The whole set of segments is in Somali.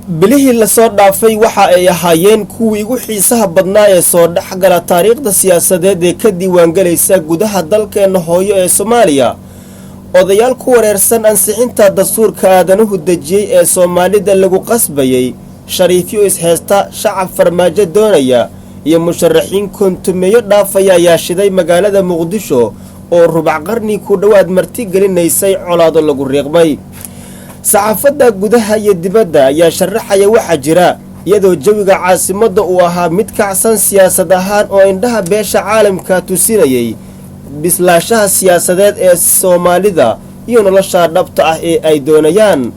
Bilihii lasoo dhaafay waxa ay ahaayeen kuwii ugu xiisaha badnaa ee soo dhexgala taariikhda siyaasadeed ee ka diiwaangelaysa gudaha dalkeenna hooyo ee Soomaaliya. Odayaal ku wareersan ansixinta dastuurka aadanuhu dejiyey ee Soomaalida lagu qasbayey, shariifyo isheysta, shacab Farmaajo doonaya iyo musharaxiin kontumeeyo dhaafaya ayaa shiday magaalada Muqdisho oo rubac qarni ku dhowaad marti gelinaysay colaado lagu riiqmay. Saxaafadda gudaha iyo dibadda ayaa sharaxaya waxaa jira, iyadoo jawiga caasimadda uu ahaa mid kacsan siyaasad ahaan oo indhaha beesha caalamka tusinayay bislaashaha siyaasadeed ee Soomaalida iyo nolosha dhabta ah ee ay doonayaan.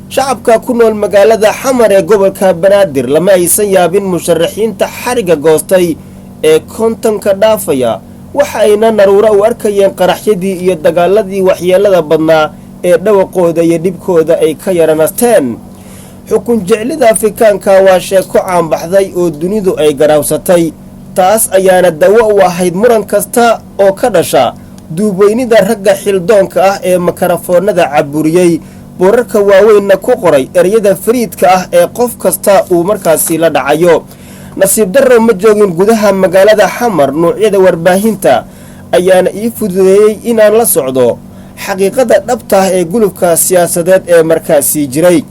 Shacabka ku nool magaalada Xamar ee gobolka Banaadir lama aysan yaabin musharaxiinta xariga goostay ee 50-ka dhaafaya, waxa ayna naruuro u arkayeen qaraxyadii iyo dagaaladii waxyeelada badnaa ee dhawaqooda iyo dhibkooda ay ka yaranasteen. Xukun jeclida Afrikaanka waa sheeko caanbaxday oo dunidu ay garaawsatay, taas ayaana dawo u ahayd muran kasta oo ka dhasha duubweynida ragga xildoonka ah ee makarafoonada caburiyey, boorarka waaweynna ku qoray ereyada fariidka ah ee qof kasta uu markaasi la dhacayo. Nasiib darrow, ma joogin gudaha magaalada Xamar. Nuucyada warbaahinta ayaana ii fududeeyey inaan la socdo xaqiiqada dhabta ah ee gulufka siyaasadeed ee markaasii jiray.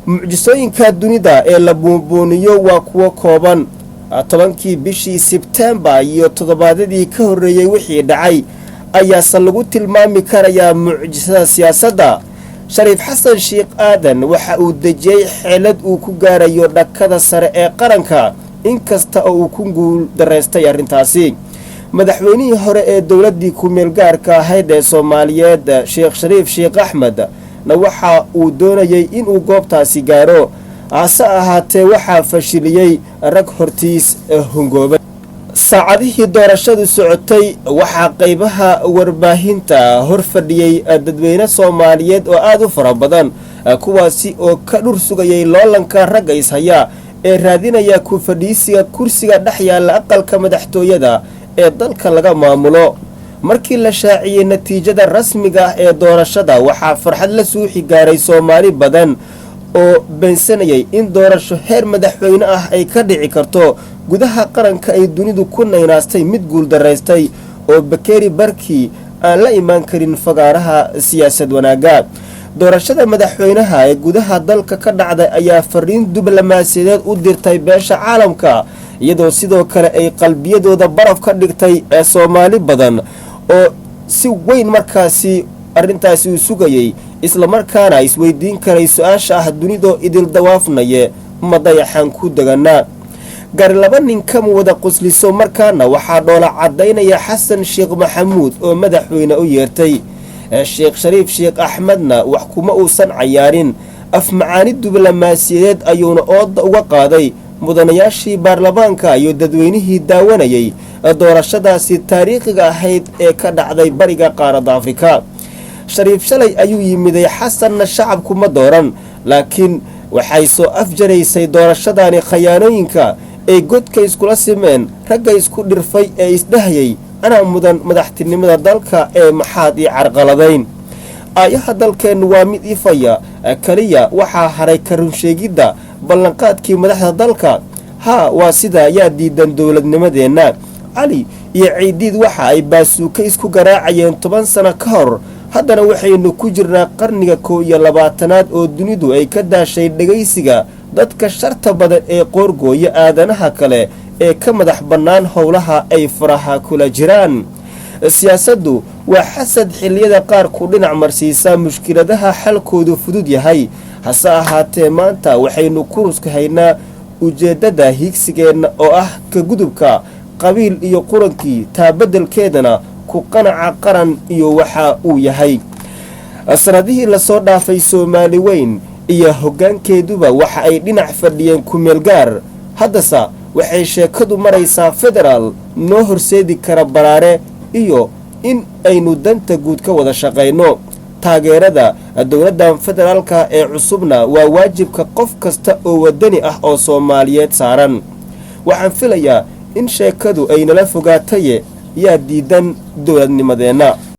Mucjisooyinka dunida ee la buunbuuniyo waa kuwo kooban. 10-kii bishii Sebtembar iyo toddobaadyadii ka horreeyey wixii dhacay ayaase lagu tilmaami karayaa mucjisada siyaasadda. Shariif Xasan Sheikh Aadan waxa uu dejiyey xeelad uu ku gaarayo dhakada sare ee qaranka, inkasta oo uu ku guul daraystay arrintaasi. Madaxweynihii hore ee dowladdii ku-meel gaarka ahayd ee Soomaaliyeed, Sheekh Shariif Sheekh Axmed, na waxa uu doonayay inuu goobtaasi gaaro, hase ahaatee waxaa fashiliyey rag hortiis hungoobay. Saacadihii doorashadu socotay waxaa qaybaha warbaahinta hor fadhiyey dadweyne Soomaaliyeed oo aada u fara badan, kuwaasi oo ka dhur sugayay loolanka ragga ishaya ee raadinaya ku fadhiisiga kursiga dhex yaalla aqalka madaxtooyada ee dalka laga maamulo. Markii la shaaciyey natiijada rasmiga ah ee doorashada, waxaa farxad la suuxi gaaray Soomaali badan oo beensanayay in doorasho heer madaxweyne ah ay ka dhici karto gudaha qaranka ay dunidu ku naynaastay mid guuldaraystay oo bakeeri barkii aan la imaan karin fagaaraha siyaasad wanaagga. Doorashada madaxweynaha ee gudaha dalka ka dhacday ayaa fariin diblomaasiyadeed u dirtay beesha caalamka, iyadoo sidoo kale ay qalbiyadooda baraf ka dhigtay ee Soomaali badan oo si weyn markaasi arrintaasi uu sugayay, islamarkaana isweydiin karay su-aasha ah: dunidoo idil dawaafnaye, ma dayaxaan ku deganaa? Gari laba nin kama wada qusliso. Markaana waxaa dhoola caddaynaya Xasan Sheekh Maxamuud oo madaxweyne u yeertay. Sheekh Shariif Sheekh Axmedna wax kuma uusan cayaarin, afmacaani diblomaasiyadeed ayuuna ooda uga qaaday mudanayaashii baarlamaanka iyo dadweynihii daawanayay doorashadaasi taariikhiga ahayd ee ka dhacday bariga qaaradda Afrika. Shariif shalay ayuu yimiday, Xasanna shacabku ma dooran, laakiin waxay soo afjaraysay doorashadani khayaanooyinka ay godka iskula simeen ragga isku dhirfay ee isdhahayay anaa mudan madaxtinimada dalka ee maxaad ii carqaladayn. Aayaha dalkeennu waa mid ifaya, kaliya waxaa haray ka runsheegidda ballanqaadkii madaxda dalka. Haa, waa sidaa. Yaa diidan dowladnimadeenna? Cali iyo Ciidiid waxa ay baasuuka isku garaacayeen 10 sano ka hor. Haddana waxaynu ku jirnaa qarniga 21-aad oo dunidu ay ka daashay dhegaysiga dadka sharta badan ee qoorgooya aadanaha kale ee ka madax bannaan howlaha ay faraha kula jiraan. Siyaasaddu waa xasad xilliyada qaar ku dhinac marsiisa mushkiladaha xalkoodu fudud yahay. Hase ahaatee maanta waxaynu kuruska haynaa ujeeddada hiigsigeenna oo ah ka gudubka qabiil iyo qurankii, taa beddelkeedana ku qanaca qaran iyo waxa uu yahay. Sanadihii lasoo dhaafay, Soomaali weyn iyo hoggaankeeduba waxa ay dhinac fadhiyeen kumeel gaar. Haddase waxay sheekadu maraysaa federaal noo horseedi kara baraare iyo in aynu danta guud ka wada shaqayno. Taageerada dowladdan federaalka ee cusubna waa waajibka qof kasta oo wadani ah oo Soomaaliyeed saaran. Waxaan filayaa in sheekadu ay nala fogaataye. Yaa diidan dowladnimadeenna?